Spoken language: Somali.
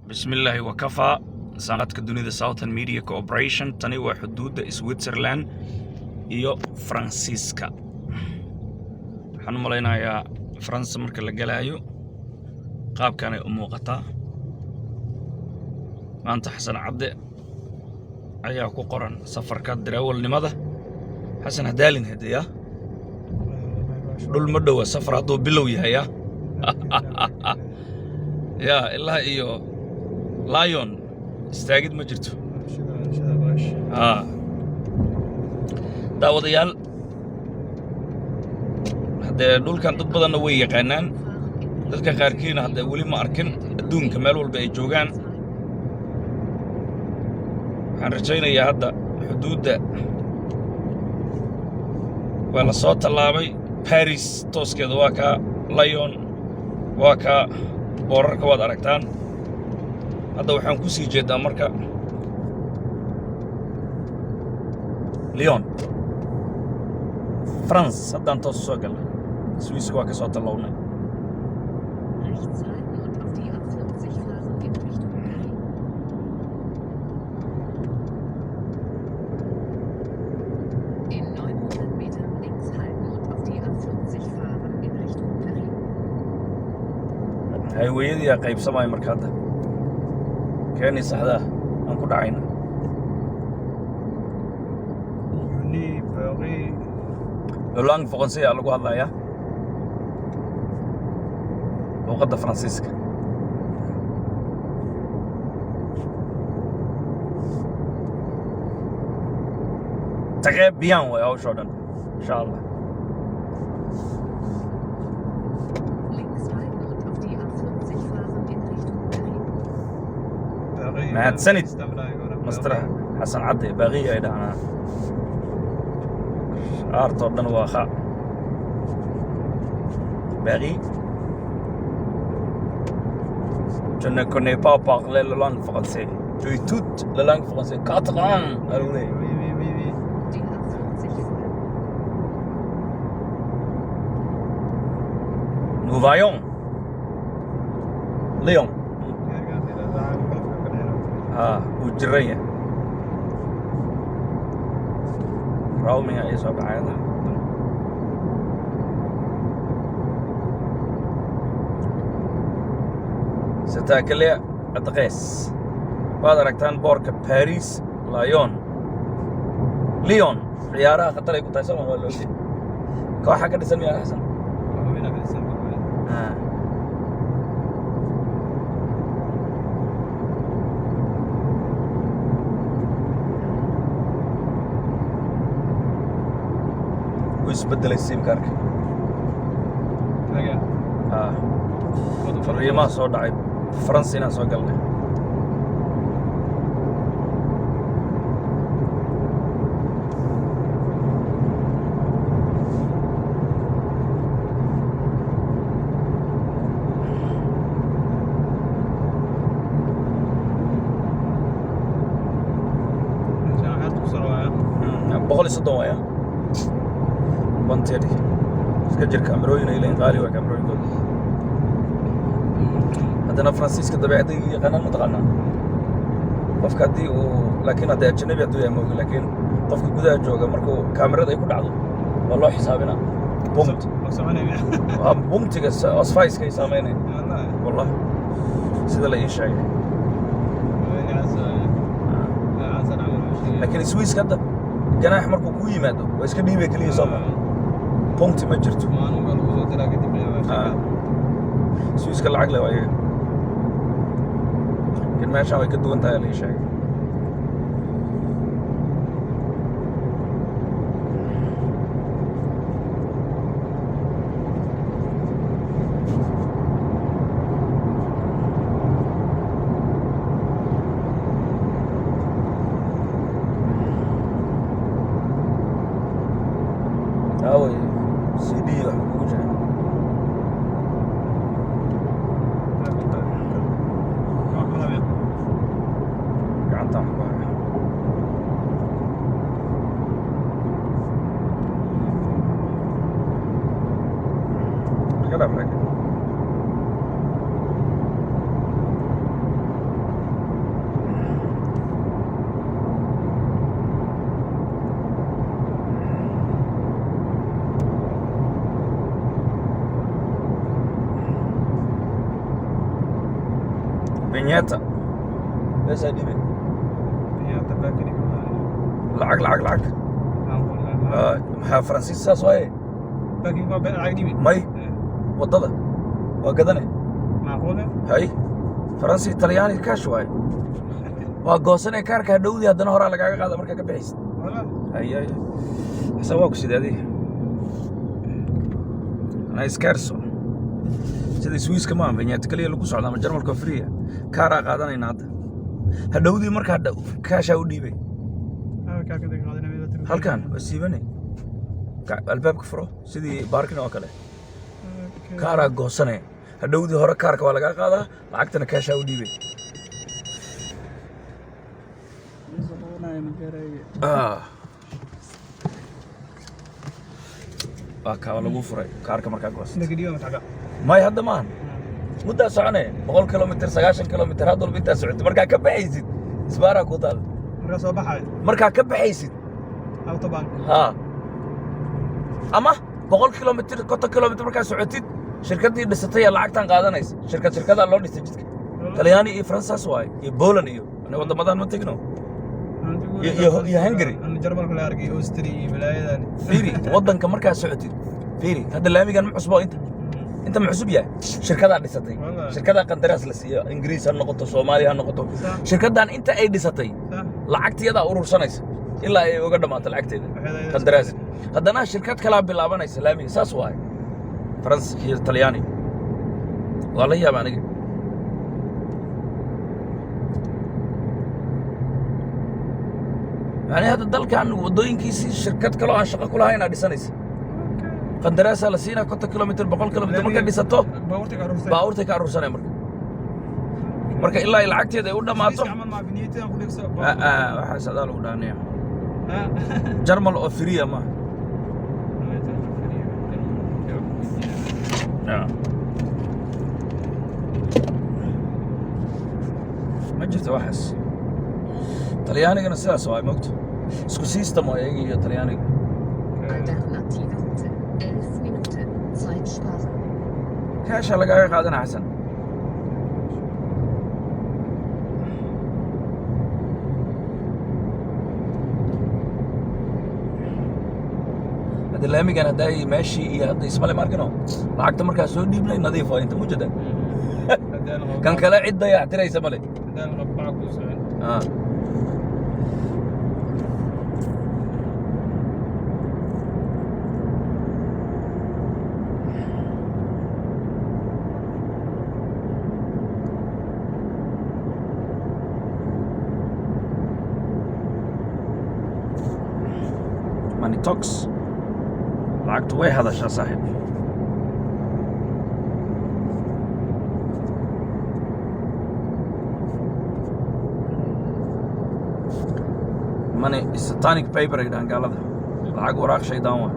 Bismillaahi wakafaa. Saanqadka dunida, Southern Media Corporation. Tani waa xuduudda Switzerland iyo Faransiiska. Waxaan u malaynayaa Faransa marka la galaayo qaabkanay u muuqataa. Maanta Xasan Cadde ayaa ku qoran safarka darawalnimada. Xasan, hadaalin hadeya, dhul ma dhowa. Safar hadduu bilow yahay, ya ya ilaa iyo Lyon istaagid ma jirto. Daawadayaal, haddee dhulkan dad badanna way yaqaanaan, dadka qaarkiina haddee weli ma arkin. Adduunka meel walba ay joogaan, waxaan rajaynayaa hadda xuduudda waa la soo tallaabay. Paris tooskeeda waa kaa, Lyon waa kaa, boorarka waad aragtaan. Hadda waxaan ku sii jeedaa marka Lyon, France. Haddaan toos u soo galnay, Swiiska waa ka soo tallawnay. Rechts halten und auf die A40 fahren in Richtung Paris. In 900 Metern links halten und auf die A40 fahren in Richtung Paris. Highwayadii aa qaybsamaya marka hadda keeni saxdaa aan ku dhacayna. Uni, Paris. Langue française aa lagu hadlayaa, luuqadda Faransiiska. Très bien way hawshoo dhan, insha Allah. Links halten und auf die A40 fahren in Richtung Paris. Paris. Mahadsanid. Master. Master Xasan Cadde, baaqiya ay dhahnaa, aartoo dhan waa kha baaqi. Je ne connais pas parler la langue française. Je toute la langue française. 4 ans. Allez. Oui. Die A40 folgen. Nous voyons. Lyon. Ah, wuu jiran yahay. Roaming ayaa soo dhacay hadda. Sataakale adqeys. Waad aragtaan boorka Paris, Lyon. Lyon ciyaaraha khatar ay ku tahay sama waa loo jeeda. Kooxa ka dhisan miyaa, Xasan? Ah. Wuu isbedelay SIM-kaarka. Ah. Fariimaha soo dhacay Faransa inaan soo galnay. 130 waaya, 130. Iska jir, kaamirooyin ay leeyihin, qaali waa kaamirooyinkooda. Haddana Faransiiska dabeecadda yaqaanaan ma taqaanaa qofka haddii uu, laakiin haddii ajanabi hadduu yahay moogi, laakiin qofka gudaha jooga markuu kaamirada ay ku dhacdo waa loo xisaabinaa punkt. Waa punktiga Ausweiska ay saameynaya, wallah, sida la ii sheegay. Laakiin Swiiska hadda ganaax markuu kuu yimaado waa iska dhiibay keliya, soo ma punkti ma jirto. Swiiska lacag le waa iyaga, laakiin meeshaan way ka duwan tahay la ii sheegay. Aaway CD wax kugu jira? Vignetta beesaa dhibe. Vignetta parking. Lacag, lacag, lacag. Maxaa Faransiis saas waaye. Parking waa lacag dhibi. May, waddada waa gadane. Macquul eh? Hay, Faransi, Talyaani cash waaye, waa goosanee kaarka hadhowdii, haddana horaa lagaaga qaada markaa ka bixaysid. Wala. Hay hay, Xasan, waa ku sidee adiga? Anaa scherzo, sida Swisska maaha, vignetta kaliya lagu socda ama Jarmalka oo free ah. Kaaraa qaadanayna hadda, hadhowdii markaa kaashaa u dhiibay. Ah, kaarka deg qaadanaya. Halkan waa siibane. Albaabka furo, sidii parking oo kale. Kaaraa goosanaya hadhowdii, hore kaarka waa lagaa qaadaa, lacagtana kaashaa u dhiibay. Ah. Waa kaa lagu furay kaarka markaa goosata. Naga dhiiba matacba. May, hadda maahan, muddaa soconaya, 100 kilomitir, 90 kilomitir, had walba intaa socotay, markaa ka baxaysid isbaaraa ku taal. Markaa soo baxay. Markaa ka baxaysid. Autobahn. Ha, ama 100 kilomitir, 50 kilomitir markaa socotid, shirkaddii dhisatay ee lacagtan qaadanaysa. Shirkad, shirkadaa loo dhisay jidka. Talyaani iyo Faransaas waaye, iyo Poland, iyo ani waddamadan ma tegno. Iyo Hungary. Ana Jarmalka la arkay, Austria iyo balaayadan. Fiiri waddanka markaa socotid, fiiri hadda laamigan ma cusbo, inta ma cusub yahay, shirkadaa dhisatay. Wallahi. Shirkadaa qandaraas la siiyo, Ingiriis ha noqoto, Soomaaliya ha noqoto. Shirkaddan inta ay dhisatay lacagtiyadaa urursanaysa ilaa ay uga dhammaato lacagteeda. Waxay qandaraas, haddana shirkad kalaa bilaabanaysa laamiga. Saas waaye Faransa iyo Talyaani, waa la yaaba aniga. Macnaheedu hadda dalkan waddooyinkiisii shirkad kaloo aan shaqo ku lahayn aa dhisanaysa, qandaraasaa la siinaa, 50 kilomitir, 100 kilomitir markay dhisato. Baabuurta ka aruursay. Baabuurtay ka aruursanaya marka ilaa ay lacagteeda ay u dhammaato. Camal ma vignette ku dhigso. Ah, ah, waxaas adaa lagu dhaanaya. Jarmal oo free ah maaha. Ya. Ma jirto waxaas. Talyaanigana sidaas waa, mogto isku system waa iyaga iyo Talyaaniga. Alternative Route. 11 Minuten. Zeit sparen. Kaasha lagaaga qaadana, Xasan. Hadda laamigan hadda ay meeshii iyo hadda ismale maarkino, lacagta markaa soo dhiibnay nadiif waa inta mujada. Kan kale cid dayactiraysa male. Haddaan qabbac ku socon. Ah. Money talks, lacagtu way hadashaa, saaxiib. Money is satanic paper ay dhahaan gaalada, lacag waraaq shaydaan waa.